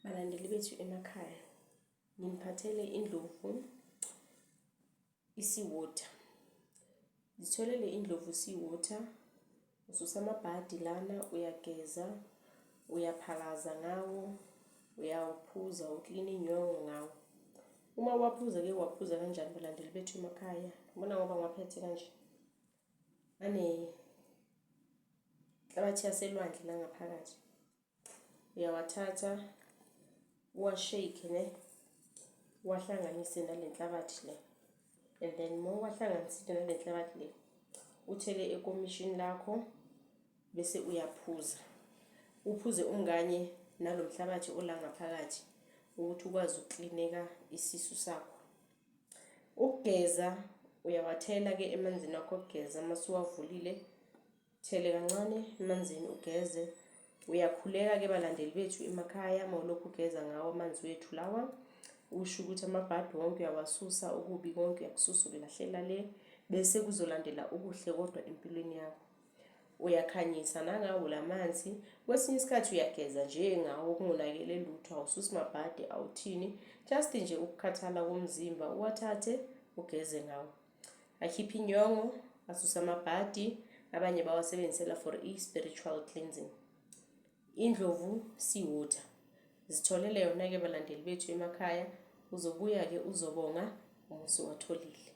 Balandeli bethu emakhaya, nginiphathele indlovu i-seawater. Zitholele indlovu seawater, ususa amabhadi lana, uyageza, uyaphalaza ngawo, uyawuphuza, uklina inyongo ngawo. Uma uwaphuza-ke uwaphuza kanjani balandeli bethu emakhaya? Ubona ngoba ngiwaphethe kanje. Ane nhlabathi yaselwandle la ngaphakathi. Uyawathatha uwashake ne uwahlanganise nale nhlabathi le and then uma uwahlanganisile nale nhlabathi le uthele ekomishini lakho bese uyaphuza uphuze umnganye nalo mhlabathi ola ngaphakathi ukuthi ukwazi ukuklineka isisu sakho. Ukugeza uyawathela-ke emanzini akho okugeza uma usuwavulile. Thele kancane emanzini ugeze. Uyakhuleka-ke balandeli bethu emakhaya uma ulokhu ugeza ngawo amanzi wethu lawa. Usho ukuthi amabhadi wonke uyawasusa, okubi konke uyakususa ukulahlela le. Bese kuzolandela okuhle kodwa empilweni yakho. Uyakhanyisa nangawo la manzi. Kwesinye isikhathi uyageza nje ngawo kungonakele lutho, awususi mabhadi, awuthini. Just nje ukukhathala komzimba uwathathe ugeze ngawo. Akhiphe inyongo, asuse amabhadi, abanye bawasebenzisela for i-spiritual cleansing. Indlovu sea water. Zitholele yona-ke balandeli bethu emakhaya, uzobuya-ke uzobonga uma usuwatholile.